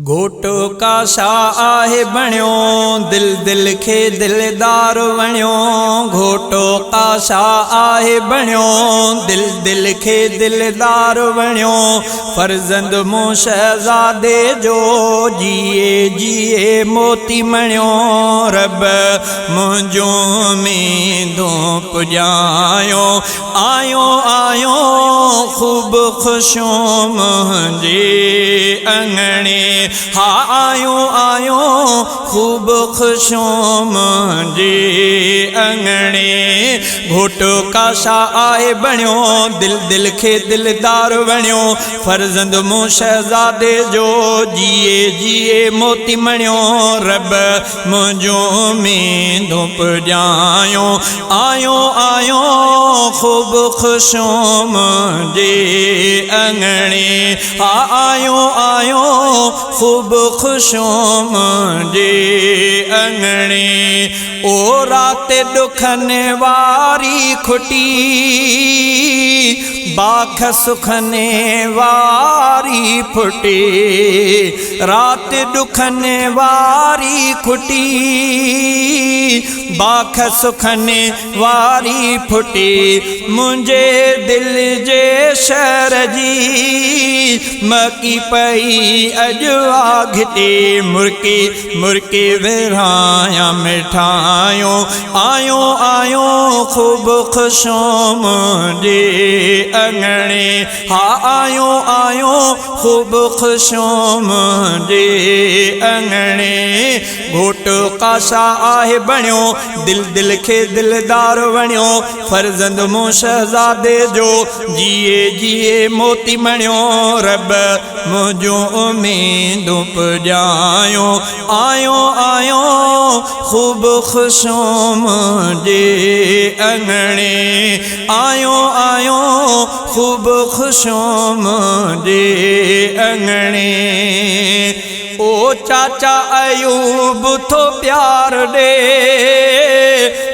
گهوٽ ڪاشا آهي بڻيو، دل دل کي دلدار وڻيو. گهوٽ ڪاشا آهي بڻيو، دل دل کي دلدار وڻيو. فرزند مون شهزادي جو، جيئي جيئي موتي مڻيو. رب منهنجون اميدون پڄايو، آيو آيو خوب خوشيون منهنجي اڱڻي. ها آيو آيو خوب خوشيون منهنجي اڱڻي. گهوٽ ڪاشا آهي بڻيو، دل دل کي دلدار وڻيو. فرزند مون شهزادي جو، جيئي جيئي موتي مڻيو. رب منهنجون اميدون پڄايو، آيو آيو خوب خوشيون منهنجي اڱڻي. ها آيو آيو خوب خوشيون منهنجي اڱڻي. او رات ڏکن واري کٽي، باک سکن واري ڦٽي. رات ڏکن واري کٽي، باک سکن واري ڦٽي. منهنجي دل جي شهر جي مڪي پئي اڄ آگهٽي. مرڪي مرڪي ورهايان مٺايون، آيو آيو خوب خوشيون منهنجي اڱڻي. ها آيو آيو خوب خوشيون منهنجي اڱڻي. گهوٽ ڪاشا آهي بڻيو، دل دل کي دلدار وڻيو. فرزند مون شهزادي جو، جيئي جيئي موتي مڻيو. رب منهنجون اميدون پڄايو، آيو آيو خوب خوشيون منهنجي اڱڻي. آيو آيو خوب خوشيون منهنجي اڱڻي. او چاچا ايوب ٿو پيار ڏي،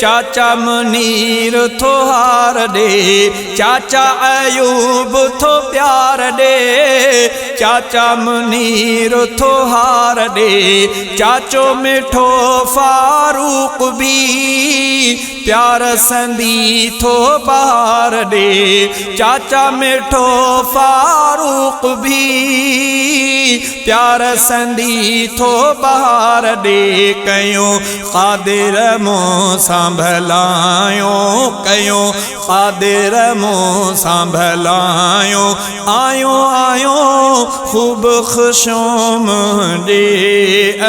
چاچا منير ٿو هار ڏي. چاچا ايوب ٿو پيار ڏي، چاچا منير ٿو هار ڏي. چاچو مٺو فاروق به پيار سندي ٿو بهار ڏي. چاچا مٺو فاروق به پيار سندي ٿو بهار ڏي. ڪيون قادر مون سان ڀلايو، ڪيون قادر مون سان ڀلايو. آيو آيو خوب خوشيون منهنجي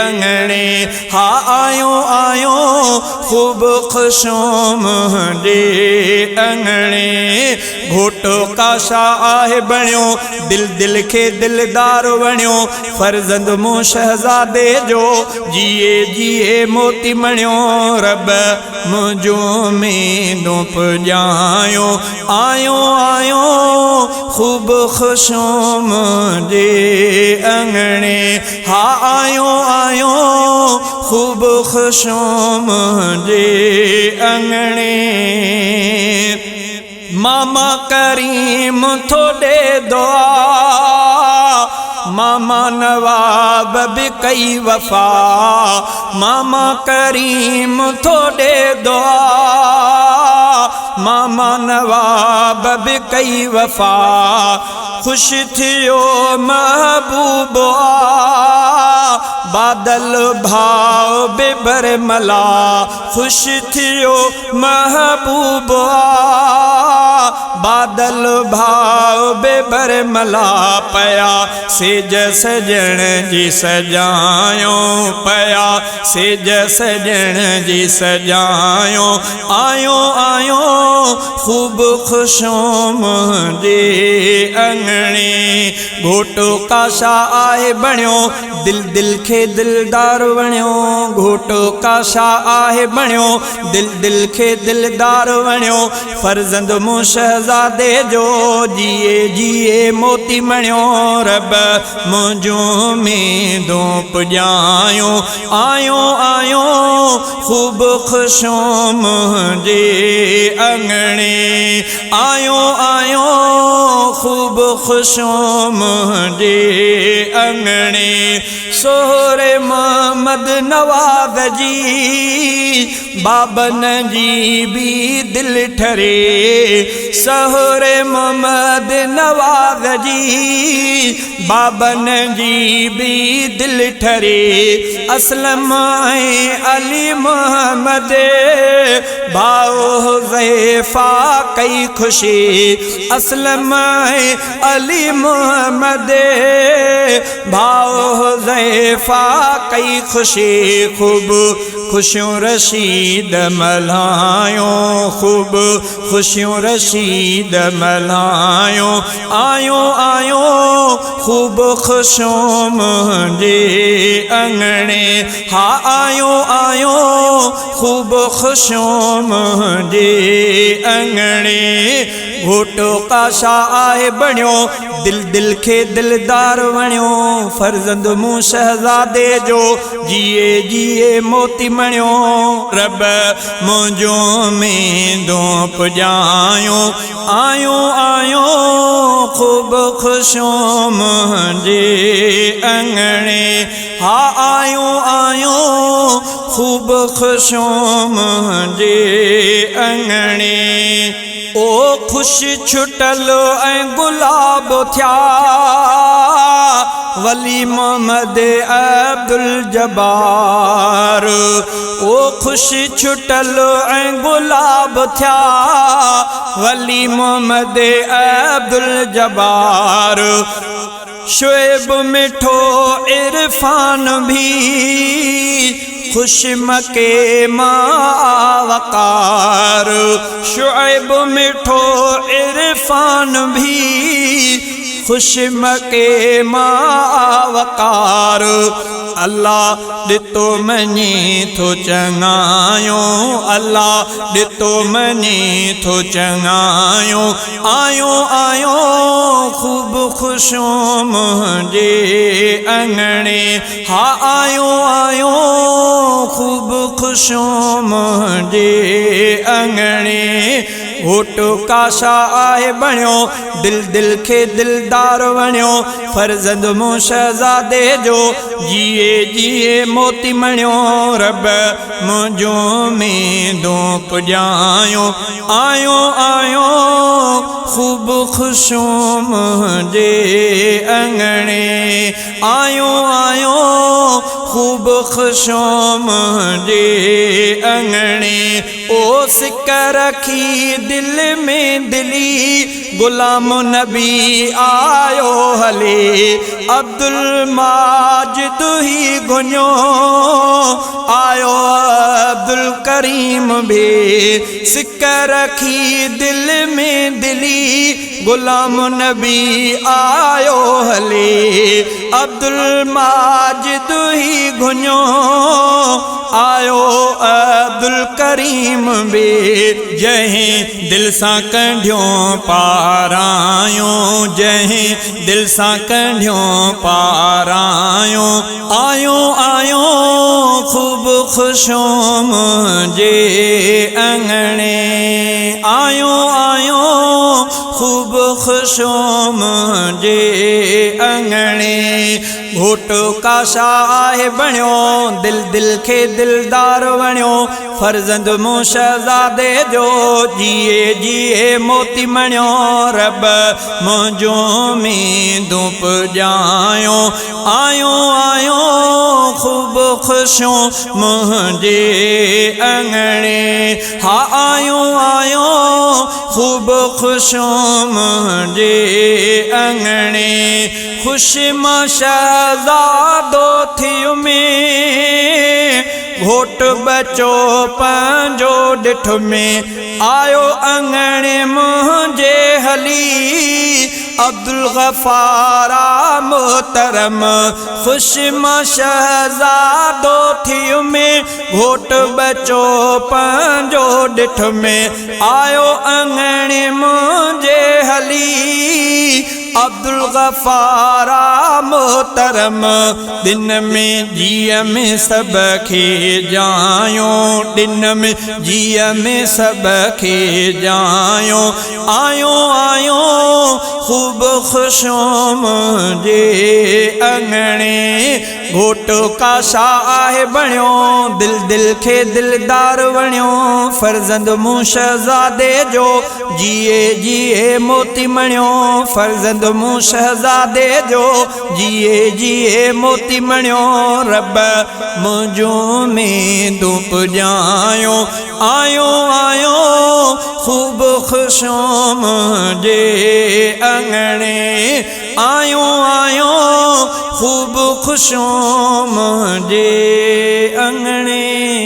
اڱڻي. ها آيو آيو خوب خوشيون منهنجي اڱڻي. گهوٽ ڪاشا آهي بڻيو، دل دل کي دلدار وڻيو. فرزند مون شهزادي جو، جيئي جيئي موتي مڻيو. رب منهنجون اميدون پڄايو، آيو آيو خوب خوشيون منهنجي اڱڻي. ها آيو آيو خوب خوشيون منهنجي اڱڻي. ماما ڪريم ٿو ڏي دعا، ماما نواب به ڪئي وفا. ماما ڪريم ٿو ڏي دعا، ماما نواب به ڪئي وفا. خوش ٿيو محبوب آ، بادل ڀاءُ به برملا. خوش ٿيو محبوب آ، بادل ڀاءُ به برملا. پيا سيج سڄڻ جي سجايو، پيا سيج سڄڻ جي سجايو. آيو آيو خوب خوشيون منهنجي اڱڻي. گهوٽ ڪاشا آهي بڻيو، دل دل کي دلدار وڻيو. گهوٽ ڪاشا آهي بڻيو، دل دل کي دلدار وڻيو. فرزند مون شهزادي شهزادي جو جيئي جيئي موتي مڻيو رب منهنجون اميدون پڄايون آيو آيو خوب خوشيون منهنجي اڱڻي آيو آيو خوب خوشيون منهنجي اڱڻي سهري محمد نواز جي بابن جي به دل ٺري سهري محمد نواز جي بابن جي به دل ٺري اسلم ۽ علي محمد ڀاء حذيفه ڪئي خوشي اسلم ۽ علي محمد ڀاء حذيفه ڪئي خوشي خوب خوشيون رشيد ملهايون خوب خوشيون رشيد ملهايون آيو آيو خوب خوشيون منهنجي اڱڻي ها آيو آيو خوب خوشيون منهنجي اڱڻي گهوٽ ڪاشا آهي بڻيو دل دل کي دلدار وڻيو فرزند مون شهزادي جو جيئي جيئي موتي مڻيو رب منهنجون اميدون پڄايون آيو آيو خوب خوشيون منهنجي اڱڻي ها آيو آيو خوب خوشيون منهنجي اڱڻي. او خوش ڇٽل ۽ گلاب ٿيا ولي محمد عبدالجبار او خوش ڇٽل ۽ گلاب ٿيا ولي محمد عبدالجبار شعيب مٺو عرفان ڀي خوش مڪي مان وقار شعيب مٺو عرفان ڀي خوش مڪي مان وقار الله ڏتو مڃي ٿو چڱايو الله ڏتو مڃي ٿو چڱايو آيو آيو خوب خوشيون منهنجي اڱڻي ها آيو آيو خوب خوشيون منهنجي اڱڻي گهوٽ ڪاشا آهي بڻيو دل دل کي دلدار وڻيو فرزند مون شهزادي جو جيئي جيئي موتي مڻيو رب منهنجون اميدون پڄايون آيو آيو خوب خوشيون منهنجي اڱڻي آيو آيو خوب خوشيون منهنجي اڱڻي او سڪ رکي دل ۾ دلي غلام نبي آيو هلي عبدالماجد هي گهنيو آيو عبدالڪريم ڀي سڪ رکي دل ۾ دلي غلام نبي آيو هلي عبدالماجد هي گهنيو آيو عبدالڪريم ڀي جنهن دل سان ڪنڍيون پارايون جنهن دل سان ڪنڍيون پارايون آيو آيو خوب خوشيون منهنجي اڱڻي آيو آيو خوب خوشيون منهنجي اڱڻي گهوٽ ڪاشا آهي بڻيو دل دل کي دلدار وڻيو فرزند مون شهزادي جو جيئي جيئي موتي مڻيو رب منهنجون اميدون پڄايون آيو آيو خوب خوشيون منهنجي اڱڻي ها آيو آيو خوب خوشيون منهنجي اڱڻي خوش مان شهزادو ٿيم گهوٽ ٻچو پنهنجو ڏٺ ۾ آيو اڱڻ منهنجي هلي. عبدالغفار آ محترم، خوش مان شهزادو ٿيم، گهوٽ ٻچو پنهنجو ڏٺم، آيو اڱڻ منهنجي هلي، عبدالغفار آ محترم. ڏن ۾ جيء ۾ سڀ کي ڄايو، ڏن ۾ جيء ۾ سڀ کي ڄايو، آيو آيو خوب خوشيون منهنجي اڱڻي. گهوٽ ڪاشا آهي بڻيو، دل دل کي دلدار وڻيو، فرزند مون شهزادي جو جيئي جيئي موتي مڻيو، فرزند مون شهزادي جو جيئي جيئي موتي مڻيو، رب منهنجون اميدون پڄايو، آيو آيو خوب خوشيون منهنجي اڱڻي، آيو آيو خوب خوشيون منهنجي اڱڻي.